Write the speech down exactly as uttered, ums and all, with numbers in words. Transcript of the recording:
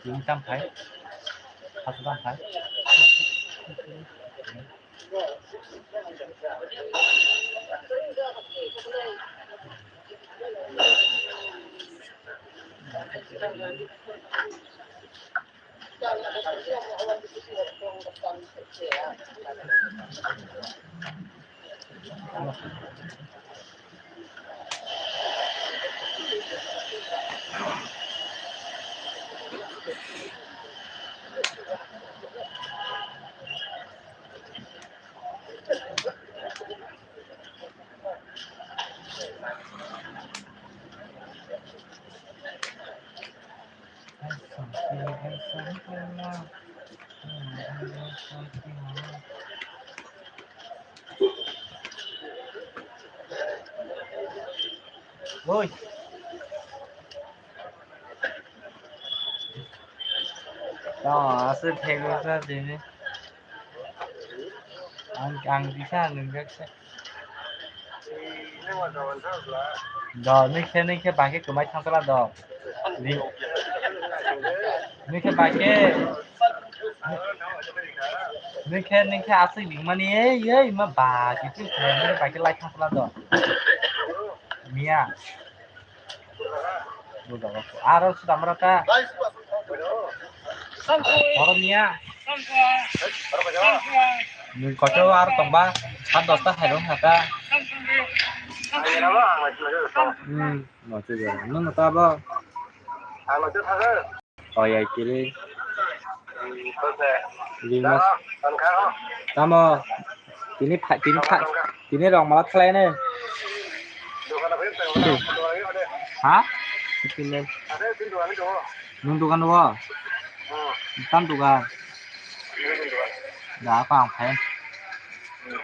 Chini tam khai, hasu tam khai. Oi. Tamo aswk phego sa tini. Ang, ang kisa nwngjak se. Do, nwi khe, nwi khe bahai khe kwmai thangtala do. Ri-, nwi khe bahai khe, nwi khe, nwi khe aswk ringmani, ei, ei, ma ba, kichu khe, nwi khe bahai khe lai thangtala do. Miya. Aro suda mara ta. Oro miya. Nwng kocho aro tongba, sat dosta khairok hata. Hmm, noche jora. Nwng ta bo? Oi, ai kiri. Ringmas. Tamo? Tini pha-, tini pha-, tini rong mala thalai ne? Ha? Tini. Nwng dukan o? Tam dukan. Da, apa ang phai?